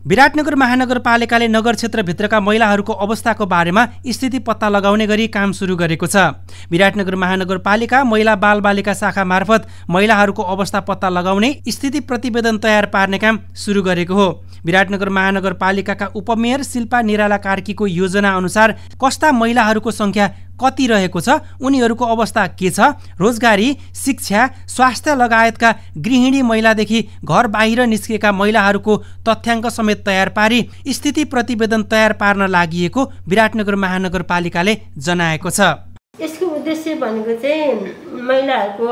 विराटनगर महानगरपालिकाले नगर क्षेत्रभित्रका महिलाहरूको अवस्थाको बारेमा स्थिति पत्ता लगाउने गरी काम सुरु गरेको छ। विराटनगर महानगरपालिका महिला बालबालिका शाखा मार्फत महिलाहरूको अवस्था पत्ता लगाउने स्थिति प्रतिवेदन तयार पार्ने काम सुरु गरेको हो। विराटनगर महानगरपालिकाका उपमेयर शिल्पा निराला कार्कीको योजना अनुसार कस्ता महिलाहरूको संख्या कति रहेको छ, उनीहरूको अवस्था के छ, रोजगारी, शिक्षा, स्वास्थ्य लगायतका गृहिणी महिलादेखि घर बाहिर निस्केका महिलाहरूको तथ्याङ्क समेत तयार पारी स्थिति प्रतिवेदन तयार पार्न लागिएको विराटनगर महानगरपालिकाले जनाएको छ। यसको उद्देश्य भनेको चाहिँ महिलाहरूको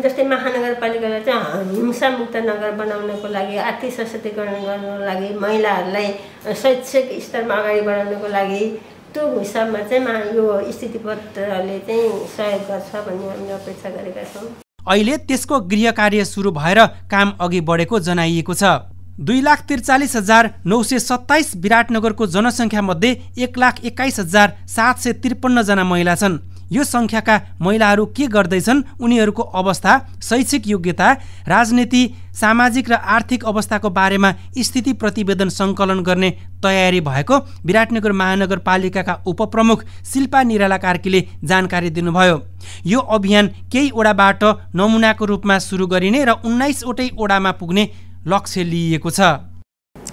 जस्तै महानगरपालिकाले चाहिँ हिंसामुक्त नगर बनाउनको लागि, आर्थिक सशक्तिकरण गर्नको लागि, महिलाहरूलाई शैक्षिक स्तरमा अगाडि बढाउनको लागि त्यो हिसाबमा चाहिँ यो स्थितिपत्रले चाहिँ सहयोग गर्छ भन्ने हामीले अपेक्षा गरेका छौँ। अहिले त्यसको गृह कार्य सुरु भएर काम अघि बढेको जनाइएको छ। 2,43,927 विराटनगरको जनसङ्ख्या मध्ये 1,21,753 जना महिला छन्। यो संख्याका महिलाहरू के गर्दैछन्, उनीहरूको अवस्था, शैक्षिक योग्यता, राजनीति, सामाजिक र आर्थिक अवस्थाको बारेमा स्थिति प्रतिवेदन सङ्कलन गर्ने तयारी भएको विराटनगर महानगरपालिकाका उपप्रमुख शिल्पा निराला कार्कीले जानकारी दिनुभयो। यो अभियान केही वडाबाट नमुनाको रूपमा सुरु गरिने र 19 वटै वडामा पुग्ने लक्ष्य लिएको छ।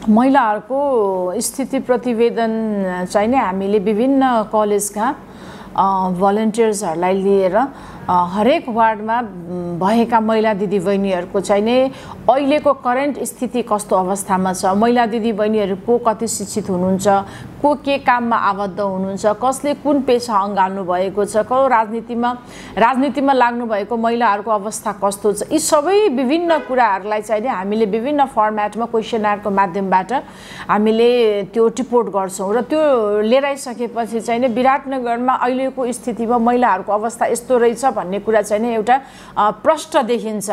महिलाहरूको स्थिति प्रतिवेदन चाहिँ नि हामीले विभिन्न कलेजका भलन्टियर्सहरूलाई लिएर हरेक वार्डमा भएका महिला दिदीबहिनीहरूको चाहिँ नि अहिलेको करेन्ट स्थिति कस्तो अवस्थामा छ, महिला दिदीबहिनीहरू को कति शिक्षित हुनुहुन्छ, को के काममा आबद्ध हुनुहुन्छ, कसले कुन पेसा अँगाल्नु भएको छ, को राजनीतिमा लाग्नु भएको महिलाहरूको अवस्था कस्तो छ, यी सबै विभिन्न कुराहरूलाई चाहिँ नि हामीले विभिन्न फर्मेटमा क्वेसनरको माध्यमबाट हामीले त्यो रिपोर्ट गर्छौँ र त्यो लिएर आइसकेपछि चाहिँ नि विराटनगरमा अहिलेको स्थितिमा महिलाहरूको अवस्था यस्तो रहेछ भन्ने कुरा चाहिँ नि एउटा प्रष्ट देखिन्छ।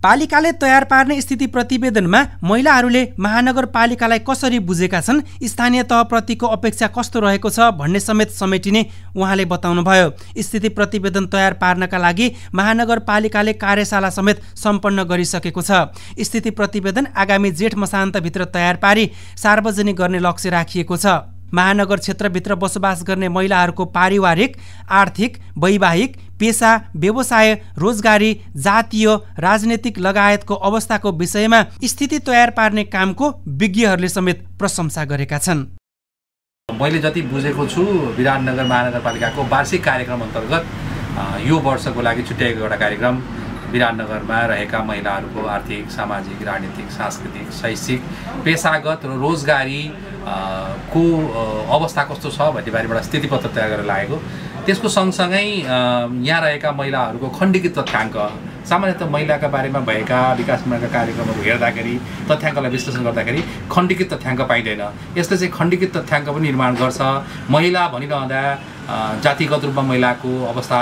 पालिकाले तयार पार्ने स्थिति प्रतिवेदनमा महिलाहरूले महानगरपालिकालाई कसरी बुझेका छन्, स्थानीय तहप्रतिको अपेक्षा कस्तो रहेको छ भन्ने समेत समेटिने उहाँले बताउनुभयो। स्थिति प्रतिवेदन तयार पार्नका लागि महानगरपालिकाले कार्यशाला समेत सम्पन्न गरिसकेको छ। स्थिति प्रतिवेदन आगामी जेठ मसान्तभित्र तयार पारी सार्वजनिक गर्ने लक्ष्य राखिएको छ। महानगर क्षेत्रभित्र बसोबास गर्ने महिलाहरूको पारिवारिक, आर्थिक, वैवाहिक, पेसा, व्यवसाय, रोजगारी, जातीय, राजनीतिक लगायतको अवस्थाको विषयमा स्थिति तयार पार्ने कामको विज्ञहरूले समेत प्रशंसा गरेका छन्। मैले जति बुझेको छु विराटनगर महानगरपालिकाको वार्षिक कार्यक्रम अन्तर्गत यो वर्षको लागि छुट्याएको एउटा कार्यक्रम विराटनगरमा रहेका महिलाहरूको आर्थिक, सामाजिक, राजनीतिक, सांस्कृतिक, शैक्षिक, पेसागत र रोजगारी को अवस्था कस्तो छ भन्ने बारेबाट स्थितिपत्र तयार गरेर लागेको। त्यसको सँगसँगै यहाँ रहेका महिलाहरूको खण्डित तथ्याङ्क, सामान्यतः महिलाका बारेमा भएका विकासमूलक कार्यक्रमहरू हेर्दाखेरि तथ्याङ्कलाई विश्लेषण गर्दाखेरि खण्डित तथ्याङ्क पाइँदैन। यसले चाहिँ खण्डित तथ्याङ्क पनि निर्माण गर्छ। महिला भनिरहँदा जातिगत रूपमा महिलाको अवस्था,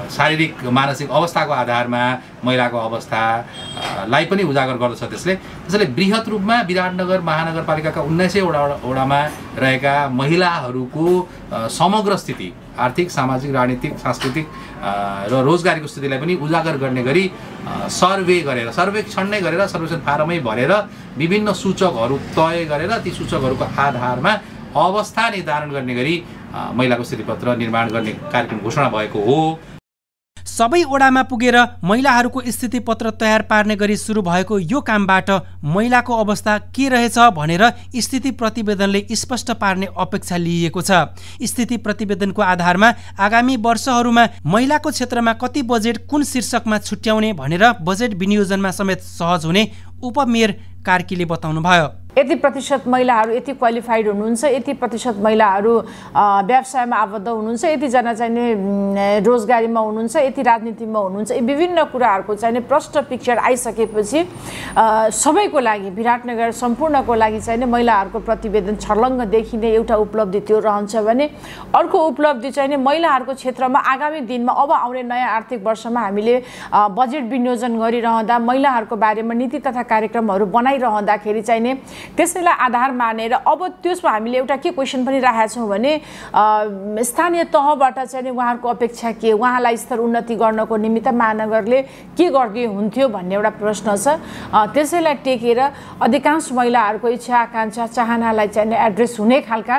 शारीरिक मानसिक अवस्थाको आधारमा महिलाको अवस्थालाई पनि उजागर गर्दछ। त्यसले बृहत रूपमा विराटनगर महानगरपालिकाका 1900 वडामा रहेका महिलाहरूको समग्र स्थिति, आर्थिक, सामाजिक, राजनीतिक, सांस्कृतिक र रोजगारीको स्थितिलाई पनि उजागर गर्ने गरी सर्वेक्षण नै गरेर, सर्वेक्षण फारमै भरेर विभिन्न सूचकहरू तय गरेर ती सूचकहरूको आधारमा अवस्था निर्धारण गर्ने गरी महिलाको स्थितिपत्र निर्माण गर्ने कार्यक्रम घोषणा भएको हो। सबै वडामा पुगेर महिलाहरूको स्थिति पत्र तयार पार्ने गरी सुरु भएको यो कामबाट महिलाको अवस्था के रहेछ भनेर स्थिति प्रतिवेदनले स्पष्ट पार्ने अपेक्षा लिएको छ। स्थिति प्रतिवेदनको आधारमा आगामी वर्षहरूमा महिलाको क्षेत्रमा कति बजेट कुन शीर्षकमा छुट्याउने भनेर बजेट विनियोजनमा समेत सहज हुने उपमेयर कार्कीले बताउनुभयो। यति प्रतिशत महिलाहरू यति क्वालिफाइड हुनुहुन्छ, यति प्रतिशत महिलाहरू व्यवसायमा आबद्ध हुनुहुन्छ, यतिजना चाहिँ रोजगारीमा हुनुहुन्छ, यति राजनीतिमा हुनुहुन्छ। यी विभिन्न कुराहरूको चाहिँ प्रष्ट पिक्चर आइसकेपछि सबैको लागि, विराटनगर सम्पूर्णको लागि चाहिँ महिलाहरूको प्रतिवेदन छर्लङ्ग देखिने एउटा उपलब्धि त्यो रहन्छ भने अर्को उपलब्धि चाहिँ महिलाहरूको क्षेत्रमा आगामी दिनमा अब आउने नयाँ आर्थिक वर्षमा हामीले बजेट विनियोजन गरिरहँदा महिलाहरूको बारेमा नीति तथा कार्यक्रमहरू बनाइरहँदाखेरि चाहिँ त्यसैलाई आधार मानेर अब त्यसमा हामीले एउटा के क्वेसन पनि राखेका छौँ भने स्थानीय तहबाट चाहिँ उहाँहरूको अपेक्षा के, उहाँलाई स्तर उन्नति गर्नको निमित्त महानगरले के गर्दै हुन्थ्यो भन्ने एउटा प्रश्न छ। त्यसैलाई टेकेर अधिकांश महिलाहरूको इच्छा आकाङ्क्षा चाहनालाई चाहिँ एड्रेस हुने खालका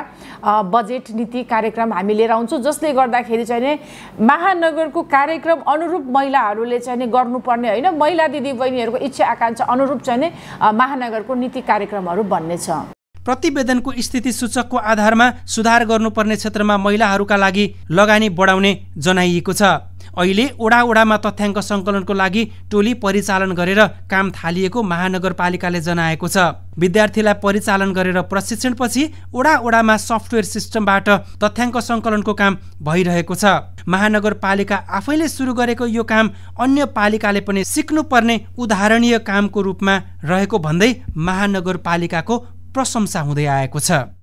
बजेट नीति कार्यक्रम हामी लिएर आउँछौँ, जसले गर्दाखेरि चाहिँ महानगरको कार्यक्रम अनुरूप महिलाहरूले चाहिँ गर्नुपर्ने होइन, महिला दिदीबहिनीहरूको इच्छा आकाङ्क्षा अनुरूप चाहिँ महानगरको नीति कार्यक्रमहरू बन्नेछ। प्रतिवेदनको स्थिति सूचकको आधारमा सुधार गर्नुपर्ने क्षेत्रमा महिलाहरूका लागि लगानी बढाउने जनाइएको छ। अहिले ओडामा तथ्याङ्क सङ्कलनको लागि टोली परिचालन गरेर काम थालिएको महानगरपालिकाले जनाएको छ। विद्यार्थीलाई परिचालन गरेर प्रशिक्षणपछि ओडामा सफ्टवेयर सिस्टमबाट तथ्याङ्क सङ्कलनको काम भइरहेको छ। महानगरपालिका आफैले सुरु गरेको यो काम अन्य पालिकाले पनि सिक्नुपर्ने उदाहरणीय कामको रूपमा रहेको भन्दै महानगरपालिकाको प्रशंसा हुँदै आएको छ।